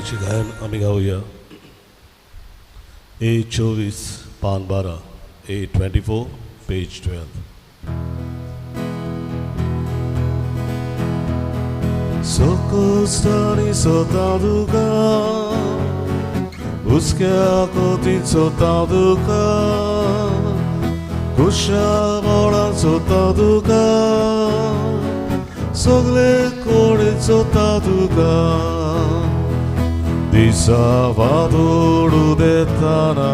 आरतीचे गायन आमी गावया. ए 24 पान 12, ए 24 पेज 12. सोकोस्तानी सोता दुका उसक्या कोती सोता दुका कुशा मोळा सोता दुका सगळे कोडे सोता तुका दिसा वादोडू देताना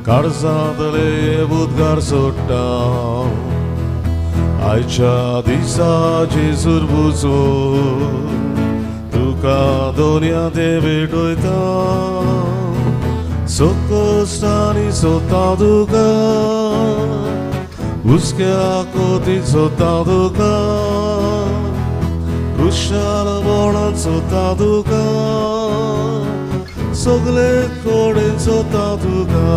काळजांतले उद्गार सोडटा आयच्या दिसा जेजूर बुजो तुका दोनया ते भेटयता सोकोस्तानी सोता तुका उसक्या कोती सोता तुका कुशाल बोळान सोता तुका सगळे कडेन सोता तुका.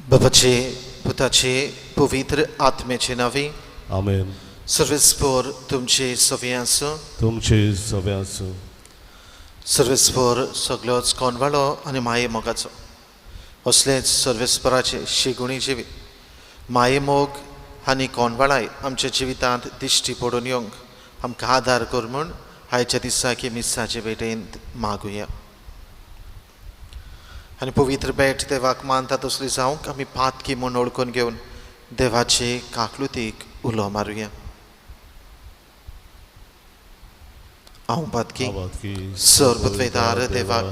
बापाचे पुताचे पवित्र आत्म्याचे नावे आमेन. सर्वेस्पोर तुमचे सवे आसूं. तुमचे सवे आसूं. सर्वेस्पोर सगळोच कोनवाळो आनी माये मोगाचो असलेच सर्वेस्पराचे शिगुणी जिवीत माये मोग आनी कोनवाळाय आमच्या जिवितांत दिश्टी पडून येवंक आमकां आदार कर म्हूण आयच्या दिसाक मिसाचे भेटेंत मागुया. आनी पवित्र भेट देवाक मानता तसली जावंक आमी पातकी म्हूण वळखून घेवन देवाचे काकलुतीक उलो मारुया. हांव पातकी सर्वत्वेदार देवाक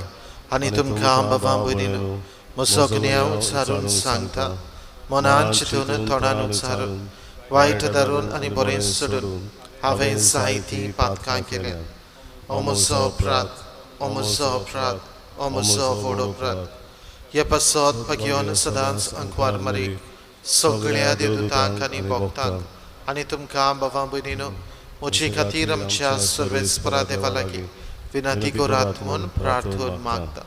आनी तुमकां बाबा भयणीनो म्हजो गुन्यांव उचारून सांगता मनान चिंतून तोंडान उच्चारून वायट धरून आनी बरें सोडून हांवें जायतीं पातकां केल्यात. हो म्हजो अपराध, हो म्हजो अपराध, हो म्हजो व्हड अपराध. हे पासत भगयोन सदांच अंकवार मारीक सगळ्या देवदूतांक आनी भक्तांक आनी तुमकां बाबा भयणीनो म्हजे खातीर आमच्या सर्वेस्परा देवा लागीं विनंती करात म्हूण प्रार्थना मागता.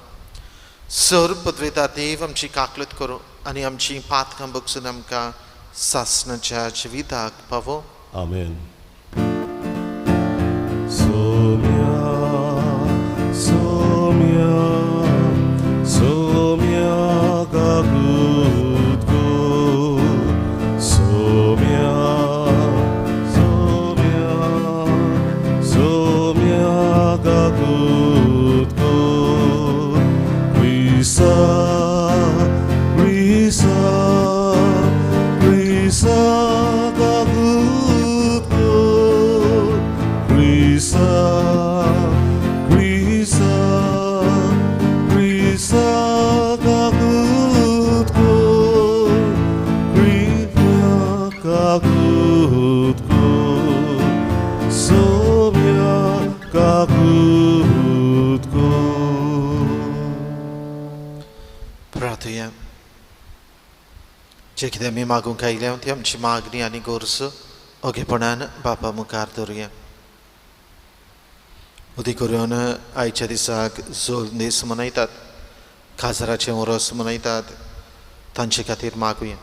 सर पदवेता देव आमची काकलत करूं आनी आमची पातकां बगसून आमकां सासणाच्या जिविताक पावो. आमेन. सोम्या सोम्या सोम्या काकूत को सोम्या सोम्या सोम्या काकूत को Krisa Krisa Krisa काकूत को Krisa Krisa Krisa काकूत को Krisa काकूत को सोम्या काकूत को. प्रार्थुया. जे कितें आमी मागूंक आयल्या ती आमची मागणी आनी गरज ओगेपणान बापा मुखार दवरुया. उदी करून आयच्या दिसाक जोल दीस मनयतात, काजाराचें उरस मनयतात, तांचे खातीर मागुया.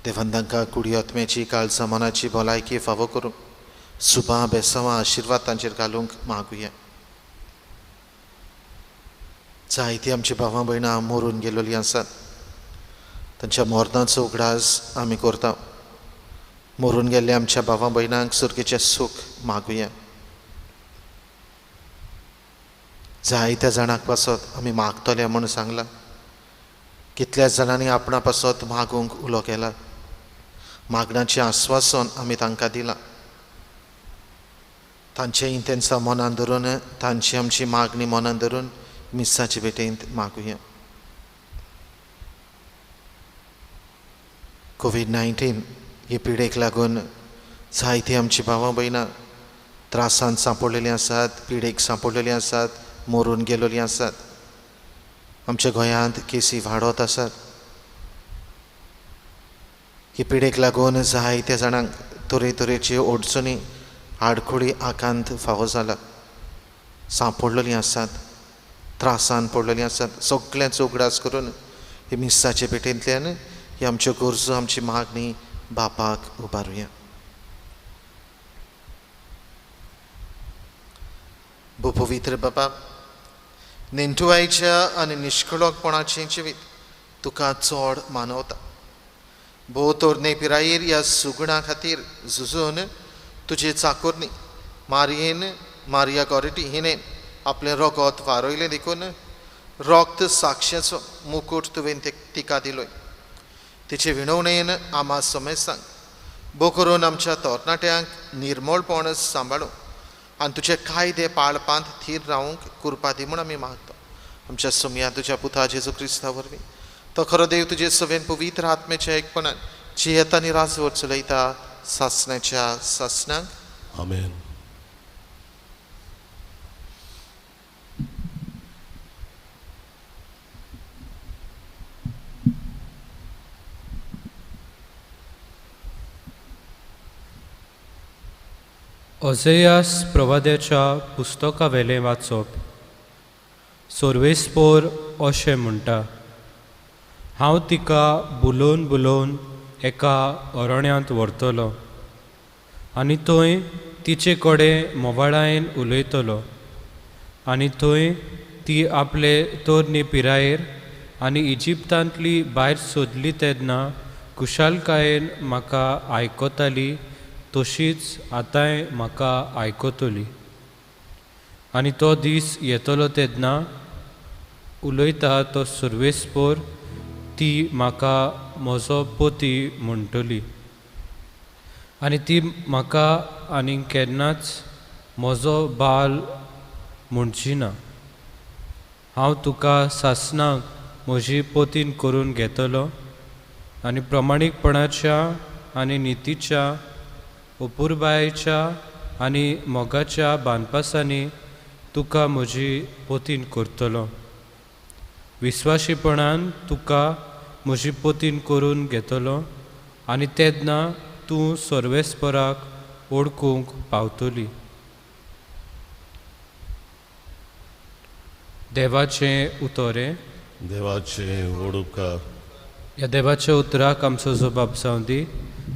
देवान तांकां कुडी आत्म्याची काळजा मनाची भलायकी फावो करूं सुबां बेसांवां आशिर्वाद तांचेर घालूंक मागुया. जायतीं आमची भावां भयणां मरून गेलोलीं आसात, तांच्या मरणाचो उगडास आमी करता. मरून गेल्ल्या आमच्या भावां भयणांक सुर्गेचें सूख मागुया. जायत्या जाणांक पासत आमी मागतले म्हूण सांगलां, कितल्या जाणांनी आपणा पासत मागूंक उलो केला, मागण्याचें आस्वासन आमी तांकां दिलां. तांचें इंतेन्सां मनान धरून, तांची आमची मागणी मनान धरून मिसाचे भेटेंत मागुया. कोवीड-19 हे पिडेक लागून जायतीं आमची भावां भयणां त्रासांत सांपडलेलीं आसात, पिडेक सांपडलेलीं आसात, मरून गेलोलीं आसात. आमच्या गोंयांत केसी वाडत आसात. हे पिडेक लागून जायत्या जाणांक तरेतरेच्यो अडचणी आडखळी आकांत फावो जाला, सांपडलेलीं आसात, त्रासान पडलेलीं आसात. सगळ्यांचो उगडास करून हे मिसाचे भेटेंतल्यान ही आमच्यो गरजो आमची मागणी बापाक उबारुया. भो पवित्र बाबा, नेण्टुवायच्या आनी निश्कळकपणाचें जिवीत तुका चड मानवता. भोव तरणे पिरायेर ह्या सुगुणा खातीर झुजून तुजे चाकोरनी मारयेन मारिया गोरेटी हिणें आपलें रगत वारयलें देखून रक्त साक्षेचो मुकूट तुवें तिका दिलोय. तिचे विणवणेन आमा समेस्तांक भोव करून आमच्या तरणाट्यांक निर्मळपण सांबाळूंक आनी तुजे कायदे पाळपांत थीर रावंक कुरपा दी म्हूण आमी मागता. आमच्या सोमया तुज्या पुता जेजू क्रिस्ता वरवीं तो खरो देव तुजे सवेन पवित्र आत्म्याच्या एकपणान जियेता आनी राजवट चलयता सासण्याच्या सासणाक. आमेन. ओझेयास प्रवाद्याच्या पुस्तकावेलें वाचप. सोर्वेस्पोर अशें म्हणटा, हांव तिका बुलोवन बुलोवन एका अरण्यांत व्हरतलो आनी थंय तिचे कडेन मोवाळायेन उलयतलो आनी थंय ती आपले तरणे पिरायेर आनी इजिप्तांतली भायर सोदली तेन्ना खुशालकायेन म्हाका आयकताली तशीच आतांय म्हाका आयकतली. आनी तो दीस येतलो तेन्ना उलयता तो सर्वेस्पोर ती म्हाका म्हजो पती म्हणटली आनी ती म्हाका आनी केन्नाच म्हजो बाल म्हणची ना. हांव तुका सासणाक म्हजी पतीन करून घेतलो आनी प्रमाणीकपणाच्या आनी नितीच्या अपुरबायेच्या आनी मोगाच्या बांदपासांनी तुका म्हजी पतीन करतलो. विस्वाशीपणान तुका म्हजी पतीन करून घेतलो आनी तेन्ना तूं सर्वेस्पराक ओळखूंक पावतली. देवाचें उतरें. देवाचें व्हड उपकार. ह्या देवाच्या उतराक आमचो जबाब जावं दी.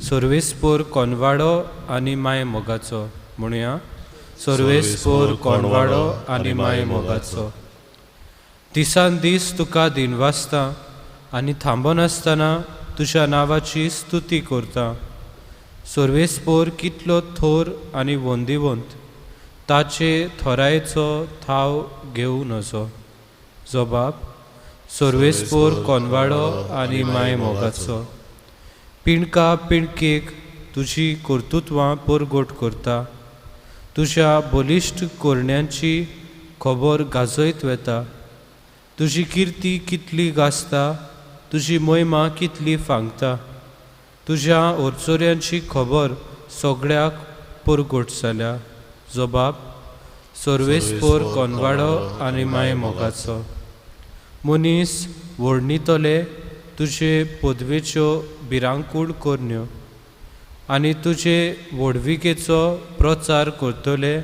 सर्वेस्पोर कोनवाडो आनी माय मोगाचो म्हणुया. सर्वेस्पोर कोनवाडो आनी माय मोगाचो. दिसान दीस तुका दिनवासता आनी थांबनासतना तुज्या नांवाची स्तुती करता. सर्वेस्पोर कितलो थोर आनी वंदिवंत, ताचे थोरायेचो थाव घेवं नजो. जबाब सर्वेस्पोर कोनवाडो आनी माय मोगाचो. पिणका पिणकेक तुजी कर्तुत्वां परगट करता, तुज्या बलिश्ट करण्यांची खबर गाजयत वेता. तुजी किर्ती कितली गाजता, तुजी महिमा कितली फांगता. तुज्या ओरचोऱ्यांची खबर सगळ्याक परगट जाल्या. जबाब सर्वेस्पोर कोनवाडो आनी माय मोगाचो. मनीस वर्णितले तुजे पदवेच्यो भिरांकूळ करण्यो आनी तुजे व्हडविकेचो प्रचार करतले,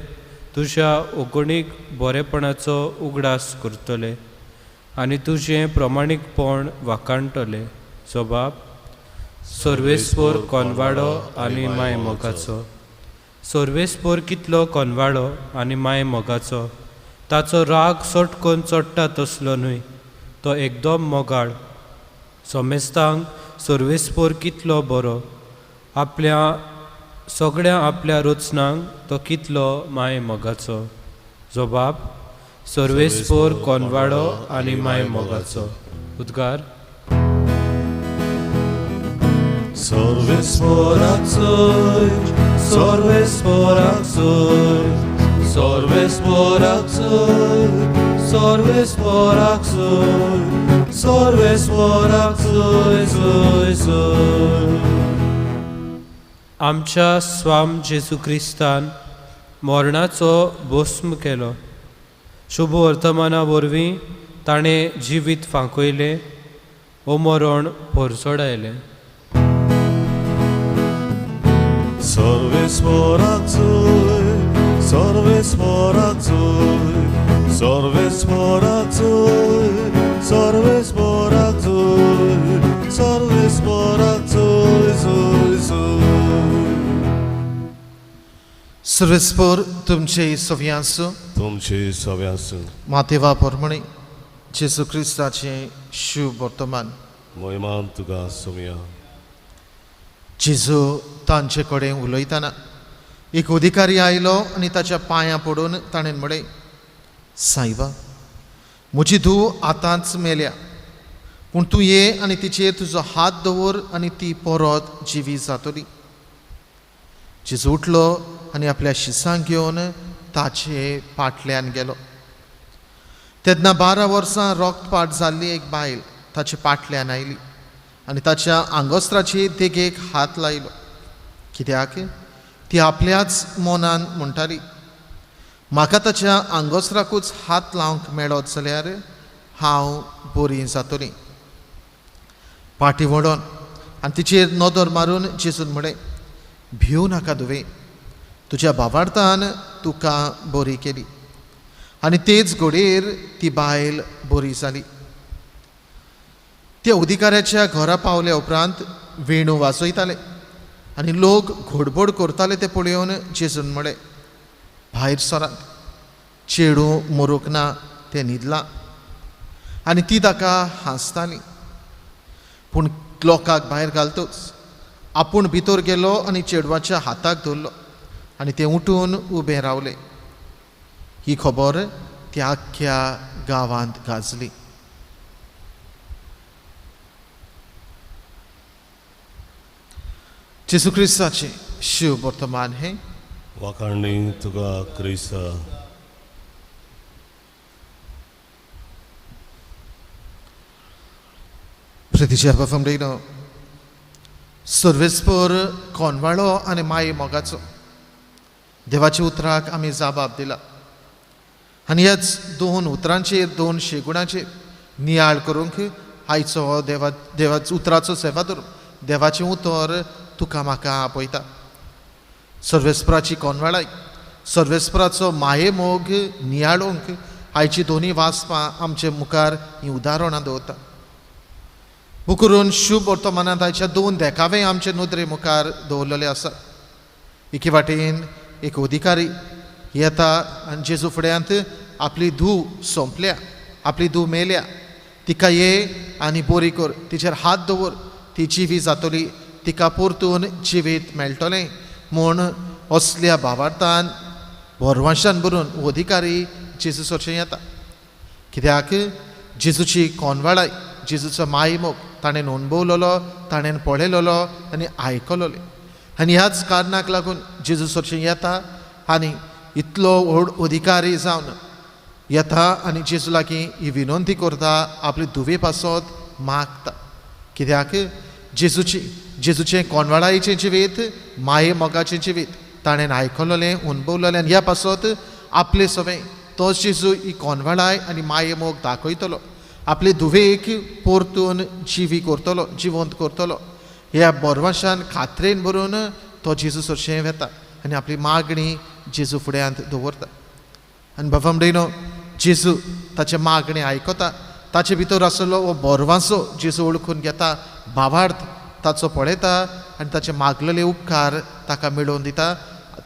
तुज्या ओगणीक बरेपणाचो उगडास करतले आनी तुजें प्रमाणीकपण वाखाणटले. जबाब सर्वेस्पोर कोनवाडो आनी माय मोगाचो. सर्वेस्पोर कितलो कोनवाडो आनी माय मोगाचो, ताचो राग सटकून चडटा तसलो न्हय, तो एकदम मोगाळ. समेस्तांक सर्वेस्पोर कितलो बरो, आपल्या सगळ्या आपल्या रचनांक तो कितलो माय मोगाचो. जबाब सर्वेस्पोर कोनवाडो आनी माय मोगाचो. उद्गार. सर्वेस्पोराक चोय, सर्वेस्पोराक चोय, सर्वेस्पोराक चोय, सर्वेस्पोराक चोय, सर्वेस्पोराक चोय, चोय, चोय. आमच्या स्वाम जेजू क्रिस्तान मरणाचो भस्म केलो. शुभ वर्तमाना वरवीं ताणें जिवीत फांकयलें, ओ मरण पोरसोडायलें. सर्वेस्पोराक चोय, सर्वेस्पोराक चोय, सर्वेस्पोराक चोय, सर्वेस्पोराक चोय, सर्वेस्पोराक चोय, चोय, चोय. सर्वेस्पोर तुमचे सव्यांसू तुमचे सव्यासू। मातेवा परमणी जेजू क्रिस्ताचे शुभ वर्तमान। महिमा तुका सोम्या। जेजू तांचे कडेन उलयतना एक अधिकारी आयलो आनी ताच्या पांयां पडून ताणें म्हळें, सायबा, म्हजी धूव आतांच मेल्या, पूण तूं ये आनी तिचेर तुजो हात दवर आनी ती परत जिवी जातली। जेजू उठलो आनी आपल्या शिसांक घेवन ताचे फाटल्यान गेलो। तेन्ना 12 वर्सां रक्तपात जाल्ली एक बायल ताचे फाटल्यान आयली आनी ताच्या आंगोस्त्राचे देगेक हात लायलो, कित्याक ती आपल्याच मनान म्हणटाली, म्हाका ताच्या आंगोस्त्राकूच हात लावंक मेळत जाल्यार हांव बरी जातली। फाटीं वळोन आनी तिचेर नदर मारून जेजून म्हळें, भिवू नाका धुवे, तुज्या भावार्थान तुका बरी केली। आनी तेच घडयेर ती बायल बरी जाली। त्या अधिकाऱ्याच्या घरा पावल्या उपरांत वेणू वाजयताले आनी लोक घडबड करताले ते पळोवन जेजून म्हळें, भायर सरात, चेडूं मरूंक ना, तें न्हिदलां। आनी ती ताका हांसताली। पूण लोकांक भायर घालतूच आपूण भितर गेलो आनी चेडवाच्या हाताक धरलो आनी तें उठून उबें रावलें। ही खबर त्या आख्ख्या गांवांत गाजली। जेजू क्रिस्ताचें शुभ वर्तमान हें। वाखाणणी तुका क्रिस्ता। प्रतिच्या बाबा सर्वेस्पोर कोनवाळो आनी माये मोगाचो देवाच्या उतराक आमी जाबाब दिला आनी ह्याच दोन उतरांचेर दोन शेगुणाचेर नियाळ करूंक आयचो देवा देवाचो उतराचो सेवादोर देवाचें उतर तुका म्हाका आपयता। सर्वेस्पराची कोनवाळाय सर्वेस्पराचो माये मोग नियाळूंक आयची दोनी वाचपां आमचे मुखार हीं उदाहरणां दवरता। बुकरून शुभ वर्तमानांत आयच्या दोन देखावे आमचे नदरे मुखार दवरलेले आसा। एके वाटेन एक अधिकारी येता आनी जेजू फुड्यांत आपली धूव सोंपल्या, आपली धूव मेल्या, तिका ये आनी बरी कर, तिचेर हात दवर, ती जिवी जातली, तिका परतून जिवीत मेळटलें म्हूण असल्या भावार्थान भरवंशान भरून अधिकारी जेजू सरचें येता। कित्याक जेजूची कोनवाळाय जेजूचो मायमोग ताणें अणभवलेलो, ताणें पळयलेलो आनी आयकलेलें आनी ह्याच कारणाक लागून जेजू सरचें येता आनी इतलो व्हड अधिकारी जावन येता आनी जेजू लागीं ही विनंती करता, आपली धुवे पासत मागता। कित्याक जेजूची जेजूचें कोनवाळायेचें जिवीत माये मोगाचें जिवीत ताणें आयकलेलें, अणभवलेलें आनी ह्या पासत आपले सवें तो जेजू ही कोनवाळाय आनी माये मोग दाखयतलो, आपले धुवेक परतून जिवी करतलो, जिवंत करतलो। ह्या बरवाशान खात्रेन भरून तो जेजू सरशें वेता आनी आपली मागणी जेजू फुड्यांत दवरता। आनी बाबा म्हणलो जेजू ताचे मागणी आयकता, ताचे भितर आसलो हो बरवासो जेजू वळखून घेता, भावार्थ ताचो पळयता आनी ताचे मागलेले उपकार ताका मेळोवन दिता।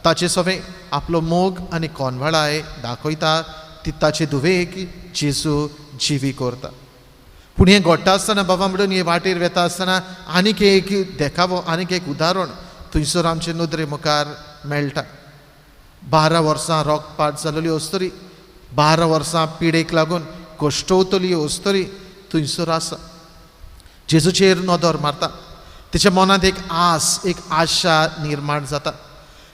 ताचे सवें आपलो मोग आनी कोनवाळाय दाखयता, ती ताचे धुवेक जेजू जिवी करता। पूण हें घडटा आसतना बाबा म्हणून हे वाटेर वेता आसतना आनीक एक देखावो, आनीक एक उदाहरण थंयसर आमचे नदरे मुखार मेळटा। 12 वर्सां रक्तपात जाल्ली अस्तुरी, 12 वर्सां पिडेक लागून कश्टवतली अस्तुरी थंयसर आसा। जेजूचेर नदर मारता, तिच्या मनांत एक आस, एक आशा निर्माण जाता।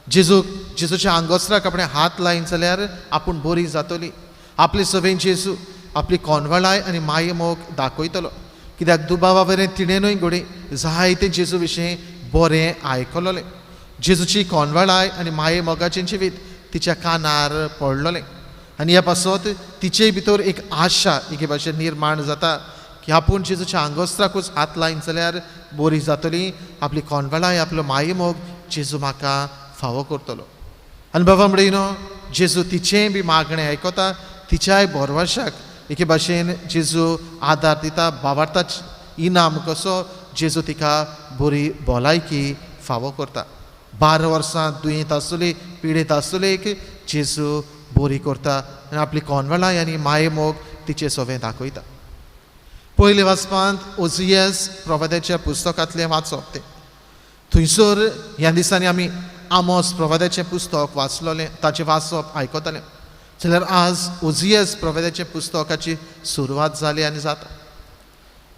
जेजू जेजूच्या आंगोस्त्राक आपणें हात लायन जाल्यार आपूण बरी जातली, आपले सवें जेजू आपली कोनवाळाय आनी माये मोग दाखयतलो। कित्याक दुबावा वयल्यान तिणेनूय घडये जायते जेजू विशीं बरें आयकलेलें, जेजूची कोनवाळाय आनी माये मोगाचें जिवीत तिच्या कानार पडलेलें आनी ह्या पासत तिचे भितर एक आशा एके भाशेन निर्माण जाता की आपूण जेजूच्या आंगोस्त्राकूच हात लायन जाल्यार बरी जातली, आपली कोनवाळाय आपलो माये मोग जेजू म्हाका फावो करतलो। आनी बाबा म्हणलो जेजू तिचें बी मागणें आयकता, तिच्याय भरवशाक एके भाशेन जेजू आदार दिता, भावार्थाच इनाम कसो जेजू तिका बरी भलायकी फावो करता। 12 वर्सां दुयेंत आसली, पिडेत आसले एक जेजू बरी करता आनी आपली कोनवळाय आनी मायेमोग तिचे सोवें दाखयता. पयले वाचपांत ओजियस प्रवाद्याच्या पुस्तकांतलें वाचप तें. थंयसर ह्या दिसांनी आमी आमोस प्रवाद्याचें पुस्तक वाचलोलें, ताचें वाचप आयकतालें. जाल्यार आज ओजियस प्रवाद्याच्या पुस्तकाची सुरवात जाली आनी जाता.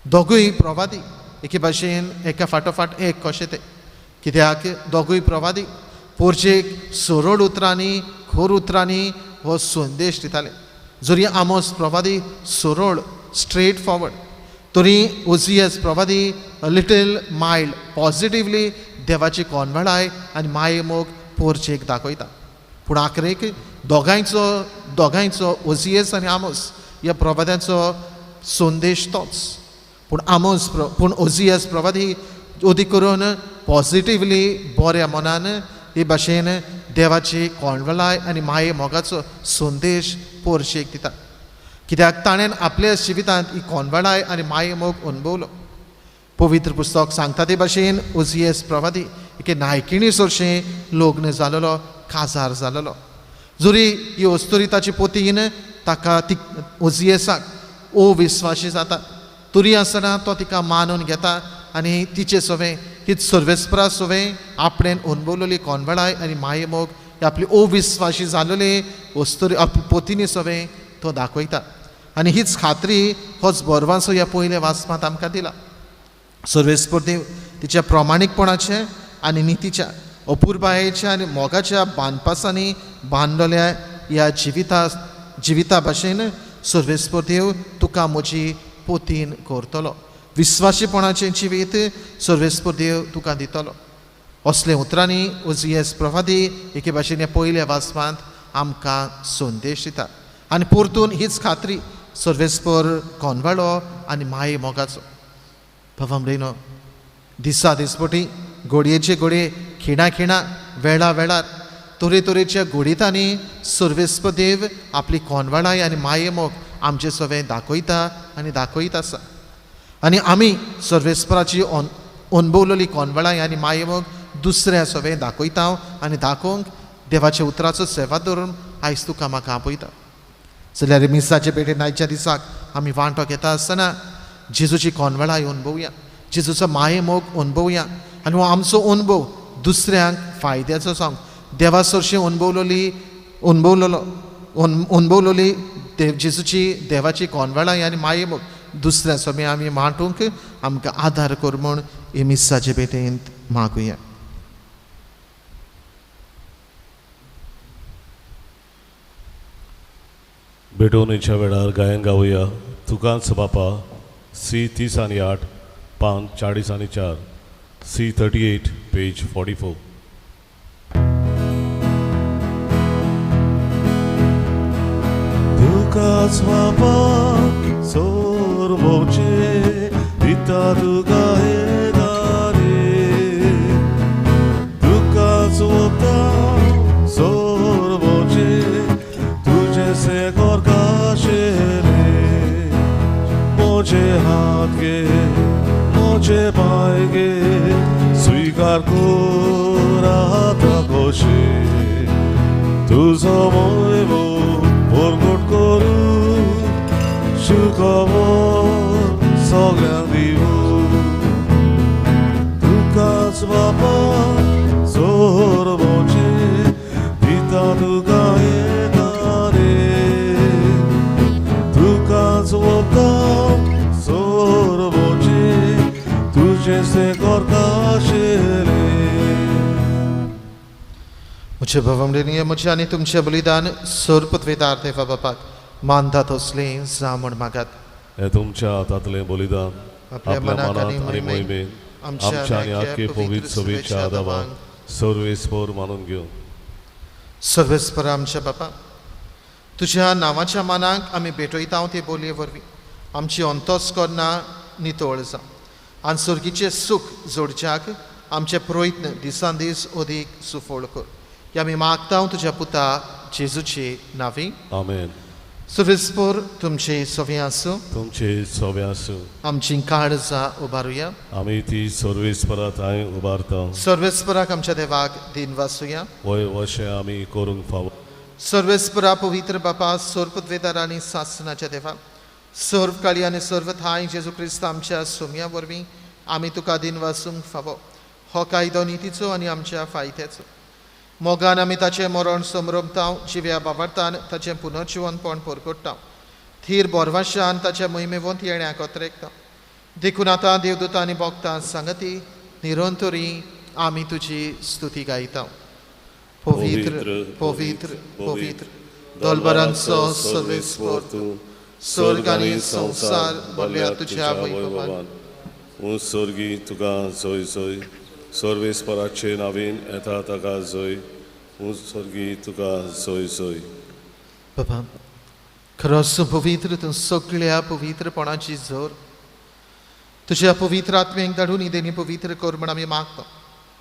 दोगूय प्रवादी एके भाशेन एका फाटोफाट एक कशें तें, कित्याक दोगूय प्रवादी पोरचेक सरळ उतरांनी खर उतरांनी हो संदेश दिताले. जरी आमोस प्रवादी सरळ स्ट्रेट फॉरवर्ड, तरी ओजियस प्रवादी लिटल मायल्ड पॉजिटिवली देवाची कोनवळाय आनी मायेमोग पोरचेक दाखयता. पूण आखरेक दोगांयचो ओजियस आनी आमोस ह्या प्रवाद्यांचो संदेश तोच. पूण पूण ओजियस प्रवादी अदीक करून पॉजिटिवली बऱ्या मनान हे भाशेन देवाची कोणवलाय आनी माये मोगाचो संदेश पोरशेक दिता. कित्याक ताणें आपल्या जिवितांत ही कोणवलाय आनी माये मोग अणभवलो. पवित्र पुस्तक सांगता ते भाशेन ओजियस प्रवादी एके नायकिणी सरशें लग्न जालेलो, काजार जालेलो. जरी ही अस्तुरी ताची पोतीन ताका ती ओजियसाक अविस्वाशी जाता, तरी आसतना तो तिका मानून घेता आनी तिचे सवें हीच सर्वेस्परा सवें आपणें अणभवलेली कोनवळाय आनी मायेमोग आपली अविस्वाशी जालेली अस्तुरी आपली पोतिनी सवें तो दाखयता. आनी हीच खात्री होच बरवांचो ह्या पयल्या वाचपांत आमकां दिला. सर्वेस्पर देव तिच्या प्रमाणीकपणाचे आनी नितीच्या अपुरबायेच्या आनी मोगाच्या बांदपासांनी बांदलेल्या ह्या जिविता भाशेन सर्वेस्पर देव तुका म्हजी पोतीन करतलो. विस्वाशीपणाचें जिवीत सर्वेस्पर देव तुका दितलो. असले उतरांनी ओजियस प्रवादी एके भाशेन ह्या पयल्या वाचपांत आमकां संदेश दिता. आनी परतून हीच खात्री सर्वेस्पर कोनवाळो आनी माये मोगाचो. भावां दिसा दिसपटी घोडयेचे घोडये खिणा खिणा वेळा वेळार तरेतरेच्या घोडितांनी सर्वेस्पर देव आपली कोनवाळाय आनी मायेमोग आमचे सवें दाखयता आनी दाखयत आसा. आनी आमी सर्वेस्पराची अणभवलेली कोनवळाय आनी मायेमोग दुसऱ्या सवें दाखयता आनी दाखोवंक देवाच्या उतराचो सेवा धरून आयज तुका म्हाका आपयता. जाल्यार मिसाचे पेटेन आयच्या दिसाक आमी वांटो घेता आसतना जेजूची कोनवळाय अणभवया, जेजूचो मायेमोग अणभवया आनी हो आमचो अणभव दुसऱ्यांक फायद्याचो सांग. देवा सरशी अणभवलेली देव जेजूची देवाची कोनवळाय आनी मायेमोग दुसऱ्या समय आमी मांडूंक आमकां आदार कर म्हूण हे मिसाचे भेटेंत मागुया. भेटवणेच्या वेळार गायन गावया तुकांच बापा सी 30 आनी 8 पान 40 आनी 4 सी 38 पेज 44. तुकाच बापा सोर मोचे दिता तुका हे दारे, तुकाच वता सोर मोचे तुझे से रे, मोजे हात गे मोजे पाय गे स्वीकार कोरा कोशे, तुझो मोय प्रगट करू सुखबर सगळ्यांक दिवू. तुकाच बापा जोर मोचे दिता तुका हे दारे, तुकाच वता जोर मोचे तुझे से करकाशेले. म्हजे भवमडेनीय म्हजें आनी तुमचें बलिदान सर्पत्वेदार देवा बापाक मानतात असलें जावं म्हूण मागात. हें तुमच्या हातांतलें बलिदान आपल्या मनात आनी मोहिमेन आमच्या आनी आख्खे पवित्र सभेच्या आदावाक सर्वेस्पर मानून घेवन. सर्वेस्पर आमच्या बापा, तुज्या नांवाच्या मानाक आमी भेटयता ते बोलये वरवीं आमची अंतोस करना नितळ जावं आनी सर्गीचें सूख जोडच्याक आमचे प्रयत्न दिसान दीस अदीक सुफळ कर. आमी मागता तुज्या पुता जेजूचे नांवी. आमेन. सर्वेस्पोर तुमचे सवे आसूं. तुमचे सवे आसूं. आमची काळजां उबारुया. आमी ती सर्वेस्परा थंय उबारता. सर्वेस्पराक आमच्या देवाक दिन वासुया. वय वशें आमी करूंक फावो. सर्वेस्परा पवित्र बापा सर्वपदवेदार आनी सासनाच्या देवा सर्व काळी आनी सर्व थांय जेजू क्रिस्त आमच्या सोम्या वरवीं आमी तुका दिन वासूंक फावो. हो कायदो नितीचो आनी आमच्या फायद्याचो. मोगान आमी ताचें मरण समरमता, जिव्या बाबार्थान ताचें पुनर्जिवनपण परगट्टा, थीर बोरवाशान ताच्या मोहिमेवंत येण्याक अत्रेकता. देखून आतां देवदूतां आनी भक्तां सांगती निरंतरी आमी तुजी स्तुती गायता. पवित्र पवित्र पवित्र दोलबरांचो सर्वेस्पर तूं, स्वर्ग आनी संवसार भरल्या तुज्या वैभवान. स्वर्गी तुका जय जय, सर्वेस्पराचे नावीन येता ताका जय, स्वर्गी तुका जय जय. बाबा खरोच पवित्र तूं सगळ्या पवित्रपणाची जोर, तुज्या पवित्र आत्म्यांक धाडून देणी पवित्र कर म्हण आमी मागता.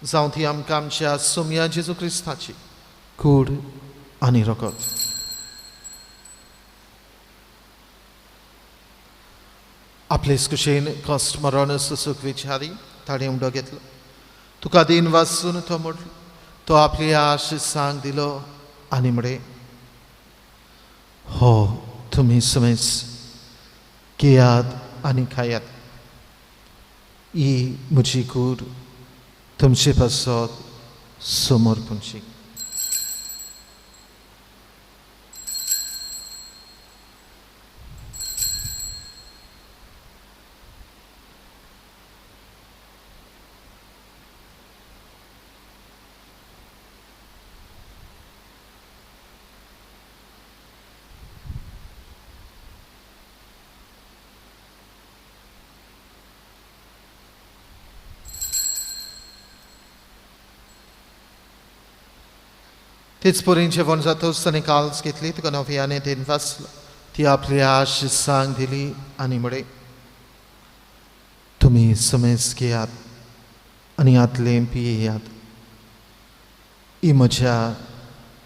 जावं ती आमकां आमच्या सोम्या जेजू क्रिस्ताची कूड आनी रगत. आपलेच कुशेन कश्ट मरण सुसूक विचारी ताणें उंडो घेतलो. तुका दिन वासून तो म्हटलो, तो आपली आश सांग दिलो आनी म्हळें, हो तुमी समेज घेयात आनी खायात, ही म्हजी कूड तुमचे पासत समर्पणची. तेच परीन जेवण जातच ताणें काल्स घेतली, तुका नव्याने then वाचलो, ती आपली आश सांग दिली आनी म्हळें, तुमी समेज घेयात आनी हातलें पियेयात, ही म्हज्या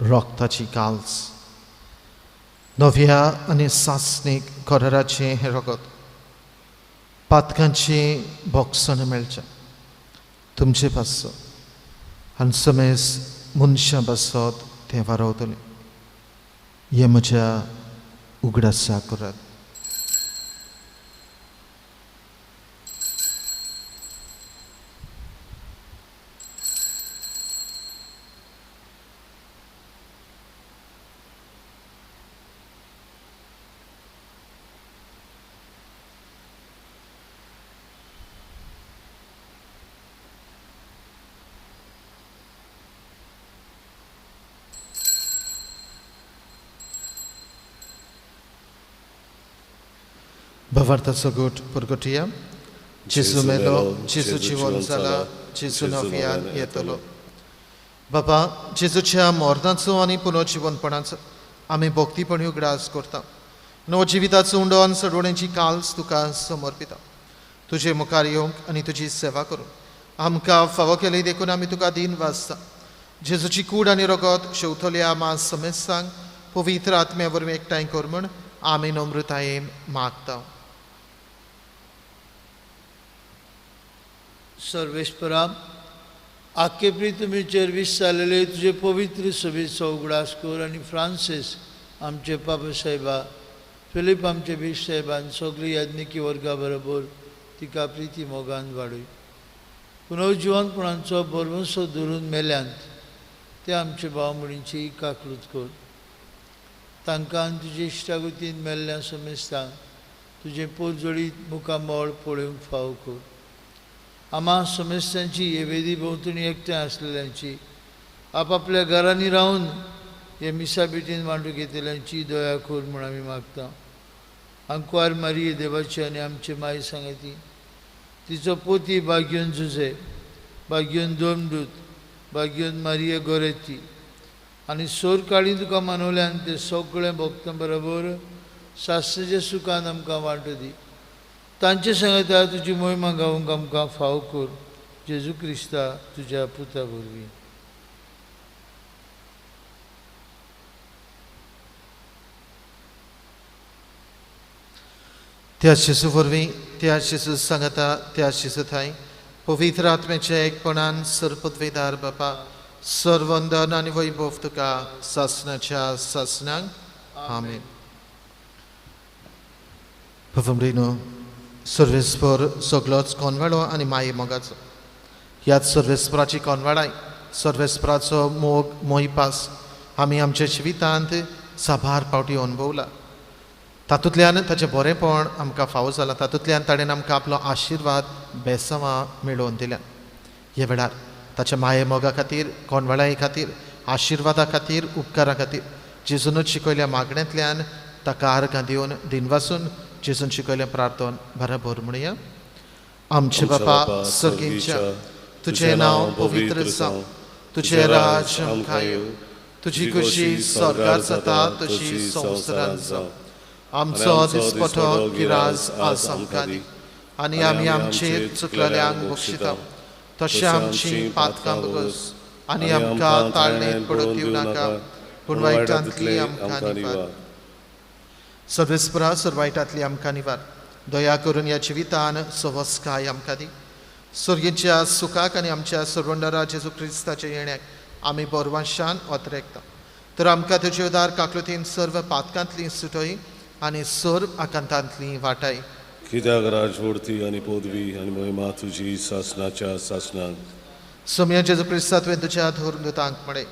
रक्ताची काल्स, नव्या आनी सासणीक कराराचें हें रगत, पातकांचें भोगसण मेळचें तुमचे पासत आनी समेज मनशां पासत तें वारवतलें. हें म्हज्या उगडासा करात. भावार्थाचो गोट परगटया. जेजू मेलो, जेजू जिवन जाला, जेजू नव्यान येतलो. बाबा जेजूच्या मरणाचो आनी पुनर्जिवनपणाचो आमी भक्तीपणी उगडास करता. नव जिविताचो उंडो आनी सडवणेची काल्स तुका समर्पिता. तुजे मुखार येवंक आनी तुजी सेवा करूंक आमकां फावो केली देखून आमी तुका दिन वाचता. जेजूची कूड आनी रगत शेवतल्या आमा समेस्तांक पवित्र आत्म्या वरवीं एकठांय कर म्हूण आमी नम्रतायेन मागता. सर्वेस्परा आखे प्रितुमीचेर वीस जालेले तुजे पवित्र सभेचो उगडास कर आनी फ्रांसीस आमचे पापा साहेबा, फिलीप आमचे बीश साहेबान सगळी याज्ञिकी वर्गा बरोबर तिका प्रिती मोगान वाडय. पुनर्जिवनपणाचो भरवंसो धरून मेल्यांत ते आमचे भाव म्हणींची काकलूत कर. तांकां तुजे इश्टागतीन मेल्ल्या समेस्तांक तुजें पोरजोळीत मुखामळ पळोवंक फावो कर. आमा समेस्तांची हे वेदी भोंवतणी एकठांय आसलेल्यांची, आपापल्या घरांनी रावन हे मिसा भेटीन मांडूंक घेतल्यांची दया कर म्हूण आमी मागता. आंकवार मारिये देवाची आनी आमचे माई सांगती, तिचो पोती बाग्योन जुजे, बाग्योन दोमदूत, बाग्योन मारिये गोरेती आनी सोर काळी तुका मानवल्यान ते सगळें भक्तां बरोबर सासणाच्या सुखान आमकां वांटो दी. तांचे सांगता तुजी मोहिमा गावंक आमकां फाव कर. जेजू क्रिस्ता तुज्या पुता वरवीं. त्या जेजू वरवीं, त्या जेजू सांगता, त्या जेजू थांय पवित्र आत्म्याच्या एकपणान सर्वपदवीदार बापा सर्वंदन आनी वैभव तुका सासणाच्या सासणांक. आमेन. भवमरिनो सर्वेस्पर सगलोच कोनवाडो आनी माये मोगाचो ह्याच सर्वेस्पराची कोनवाडाय सर्वेस्पराचो मोग मोहिपास आमी आमच्या जिवितांत साबार पावटी अणभवला. तातूंतल्यान ताचें बरेंपण आमकां फावो जालां. तातूंतल्यान ताणें आमकां आपलो आशिर्वाद बेसांवां मेळोवन दिल्या. ह्या वेळार ताच्या माये मोगा खातीर, कोनवाळाये खातीर, आशिर्वादा खातीर, उपकारा खातीर जेजूनच शिकयल्या मागण्यांतल्यान ताका आर्गां दिवन दिनवासून जेजून शिकयलें प्रार्थन बराबर म्हणया. आमचे बापा सर्गींच्या, तुजें नांव पवित्र जावं, तुजें राज आमकां येवं, तुजी खुशी स्वर्गार जाता तशी संवसारांत जावं. आमचो दिसपटो गिराज आज आमकां दी आनी आमी आमचेर चुकलेल्यांक बक्षिता तशें आमची पातकां बगस आनी आमकां ताळणेंत पडूंक दिवं नाका, पूण वायटांतली आमकां निवार. सर्वेस्परा सर वायटांतली आमकां निवार. दया करून ह्या जिवितान सवस्काय आमकां दी. सर्गीच्या सुखाक आनी आमच्या सर्वंडरा जेजू क्रिस्ताच्या येण्याक आमी बरवाशान ओतरेकता. तर आमकां तुजे उदार काकलुतीन सर्व पातकांतली सुटय आनी सर्व आकांतांतली वाटाय. कित्याक राजवडती आनी पदवी आनी महिमा तुजी सासणाच्या सासणाक. सोम्या जेजू क्रिस्ता तुवें तुज्या धर्मदूतांक म्हळें,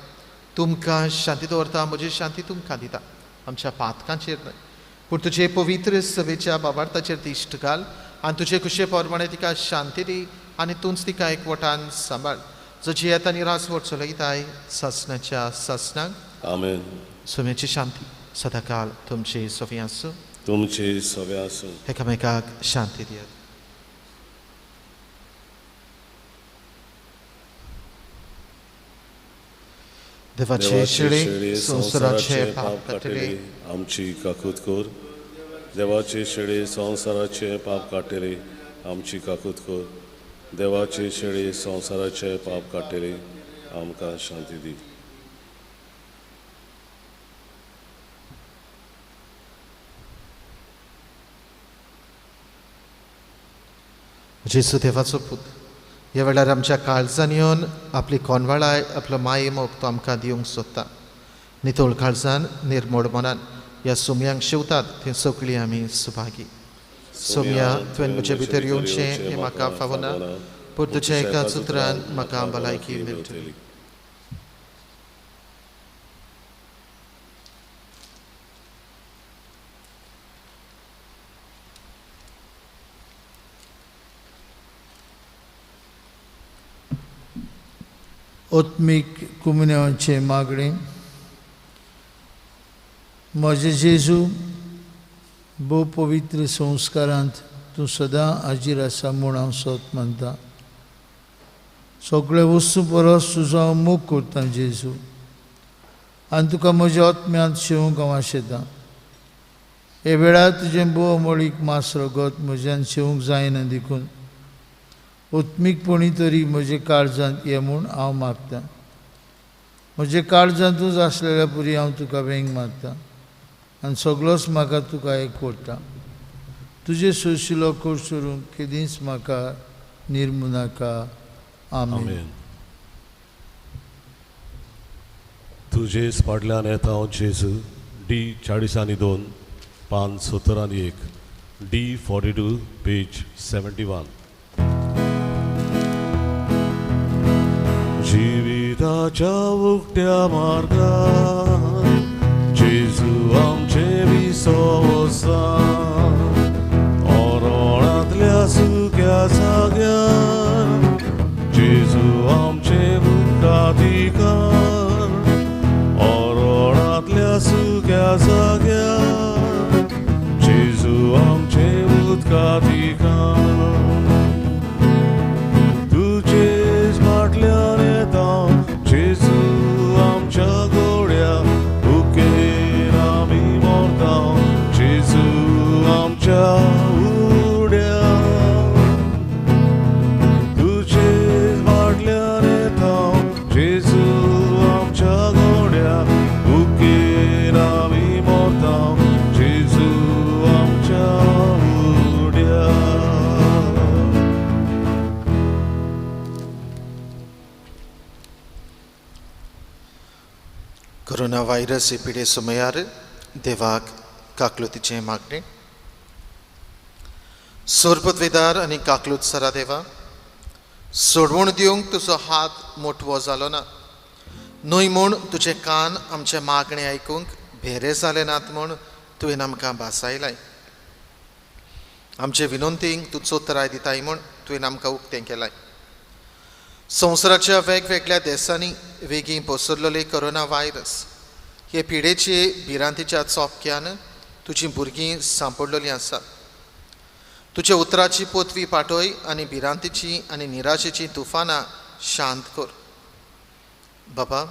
तुमकां शांती दवरता, म्हजी शांती तुमकां दिता. आमच्या पातकांचेर न्हय पूण तुजे पवित्र सभेच्या बाबार्थाचेर दिश्ट घाल आनी तुजे खुशे प्रमाणे तिका शांती दी आनी तूंच तिका एकवटान सांबाळ, जो जियेता आनी राजवट चलयताय सासणाच्या सासणाक. आमेन. सोम्याची शांती सदांकाल तुमची सवी आसूं. तुमची सवी आसूं. एकामेकाक शांती दियात. देवाचे शेळे संवसाराचे पाप काडटले आमची काकूत कर. देवाचे शेळे संवसाराचे पाप काडटले आमची काकूत कर. देवाचे शेळे संवसाराचे पाप काडटले आमकां शांती दी. जेजू देवाचो पूत ह्या वेळार आमच्या काळजान येवन आपली कोनवाळाय आपलो माये मोग तो आमकां दिवंक सोदता. नितळ काळजान निर्मोड मनान ह्या सोम्यांक शिवतात ती सगळीं आमी सुभागी. सोम्या तुवें म्हजे भितर येवचें हें म्हाका फावना, पूण तुज्या एका सुत्रान म्हाका भलायकी मेळटली. आत्मीक कुमन्यांचे मागणें. म्हजे जेजू, भोव पवित्र संस्कारांत तूं सदां हाजीर आसा म्हूण हांव सत मानता. सगळे वस्तू परस तुजो हांव मोग करता जेजू, आनी तुका म्हज्या आत्म्यांत शेवंक हांव आशेतां. हे वेळार तुजें भोव अमोळीक मास रगत म्हज्यान शेवंक जायना देखून आत्मीकपणी तरी म्हजे काळजांत ये म्हूण हांव मागतां. म्हजे काळजांतूच आसलेल्या पुरी हांव तुका वेंग मारता आनी सगळोच म्हाका तुका एक कोट्टा. तुजे सोशिलो कोर्स करूंक केदींच म्हाका निर्मू नाका. आमेन. तुजेच फाटल्यान येता हांव जेजू. डी 42 पान 71, डी 42 पेज 71. जिविताच्या उकत्या मार्गार जेजू आमचे विसवसा, ओरोळांतल्या सुक्या जाग्यार जेजू आमचे मुखाधिकार, ओरोळांतल्या सुक्या जाग्यार जेजू आमचे उदकाधिकार. तुजेच फाटल्यान येता जेजू आमच्या गोड्या, भुकेर आमी मरता जेजू कोरोना व्हायरस हे पिडे समयार देवाक काकलुतीचें मागणें. सोरपतवेदार आनी काकलूत सरा देवा, सोडवण दिवंक तुजो हात मोटवो जालो ना न्हय म्हूण तुजे कान आमचें मागणें आयकूंक भेरे जाले नात म्हूण तुवें आमकां भासायलाय. आमचे विनंतींक तूं चोतराय दिताय म्हूण तुवें आमकां उक्तें केलाय. संवसाराच्या वेगवेगळ्या देशांनी वेगीं पसरलेले कोरोना व्हायरस हे पिडेचे भिरांतीच्या चोपक्यान तुजीं भुरगीं सांपडलेलीं आसात. तुज्या उतराची पोतवी पाटय आनी भिरांतीची आनी निराशेची तुफानां शांत कर. बाबा,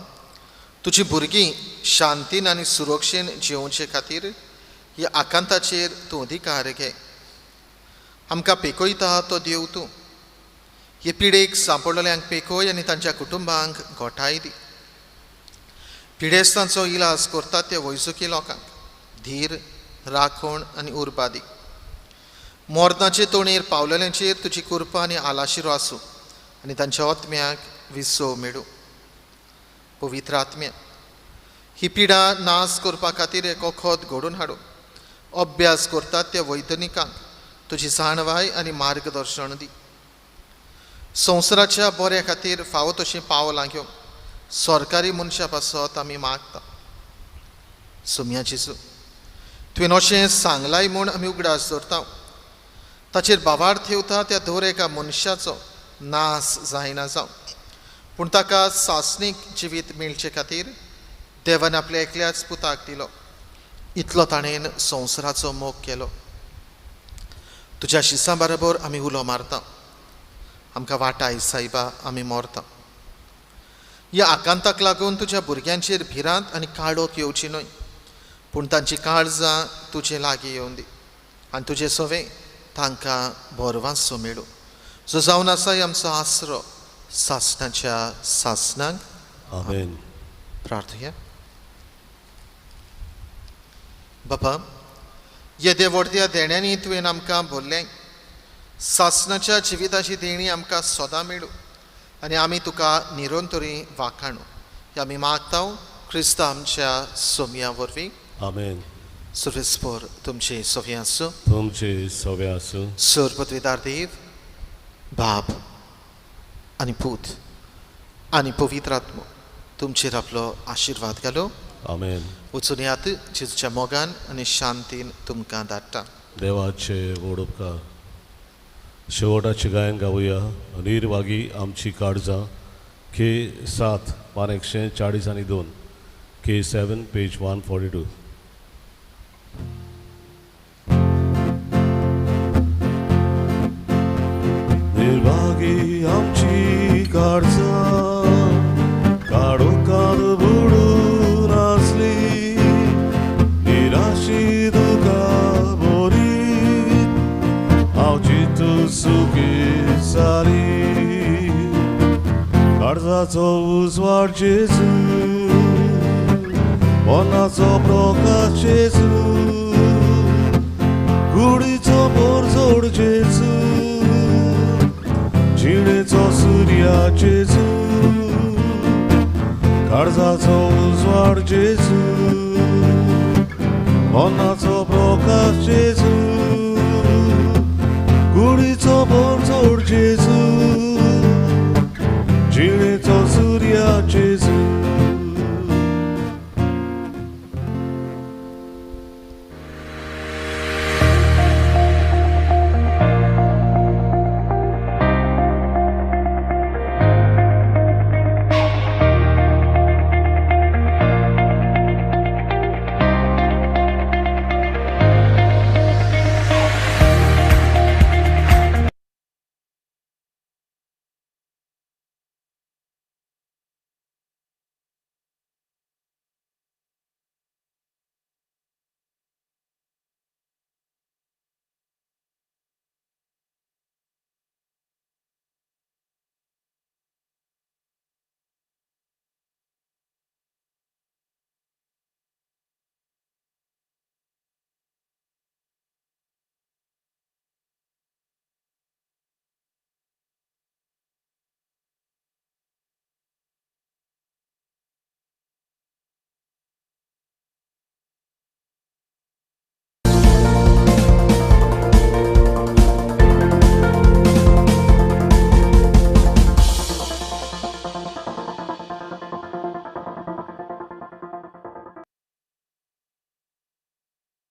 तुजी भुरगीं शांतीन आनी सुरक्षेन जियोवचे खातीर ह्या आकांताचेर तूं अधिकार घे. आमकां पेकयता तो देव तूं. हे पिडेक सांपडलेल्यांक पेकय आनी तांच्या कुटुंबांक गोठाय दी. पिडेस्तांचो इलाज करतात त्या वैजकी लोकांक धीर, राखण आनी उर्बा दी. मरणाचे तोणेर पावलेल्यांचेर तुजी कृपा आनी आलाशिरो आसूं आनी तांच्या आत्म्याक विसव मेळूं. पवित्र आत्म्या, ही पिडा नाश करपा खातीर एक वखद घडोवन हाडूं. अभ्यास करतात त्या वैज्ञानिकांक तुजी जाणवाय आनी मार्गदर्शन दी. संवसाराच्या बऱ्या खातीर फावो तशीं पावलां घेवंक सरकारी मनशां पासत आमी मागता. सोम्या जेजू, तुवें अशें सांगलाय म्हूण आमी उगडास दवरता. ताचेर बावार ठेवता त्या दर एका मनशाचो नाश जायना जावं, पूण ताका सासणीक जिवीत मेळचे खातीर देवान आपल्या एकल्याच पुताक दिलो. इतलो ताणें संवसाराचो मोग केलो. तुज्या शिसां बरोबर आमी उलो मारता. आमकां वाटाय सायबा, आमी मरता. ह्या आकांताक लागून तुज्या भुरग्यांचेर भिरांत आनी काळोख येवची न्हय, पूण तांची काळजां तुजे लागीं येवन दी आनी तुजे सवे तांकां भरवासो मेळूं. जो जावन आसा आमचो आसरो सासणाच्या सासणाक. आमेन. प्रार्थया. बाबा, येदे व्हडल्या देण्यांनी तुवें आमकां भरलें. सासणाच्या जिविताची देणी आमकां सदां मेळूं आनी आमी तुका निरंतरी वाखाणू. हे आमी मागता क्रिस्ता आमच्या सोमया वरवीं. आमेन. सुरेस्पोर तुमचे सोव्या आसूं. तुमचे सोव्या आसूं. सरपतवेदार देव, बाप आनी पूत आनी पवित्र आत्मो तुमचेर आपलो आशिर्वाद घालो. आमेन. वचून यात जेजूच्या मोगान आनी शांतीन तुमकां धाडटा. देवाचे व्हड उपकार. शेवटाचे गायन गावया. निर्वागी आमची काळजां, के 7 पान 142, के 7 पेज 142. निर्भागी आमची काळजां काळोखांत बुडून आसली, निराशी दुखा भरीत हांव चिंतू सुखी जाली. काळजाचो उजवाड जेजू, मनाचो प्रकाश जेजू, कुडीचो पोरजोड जेजू, जिणेचो सुर्या जेजू, काळजाचो उजवाड जेजू, मनाचो प्रकाश जेजू, कुडीचो पोरजोड जेजू,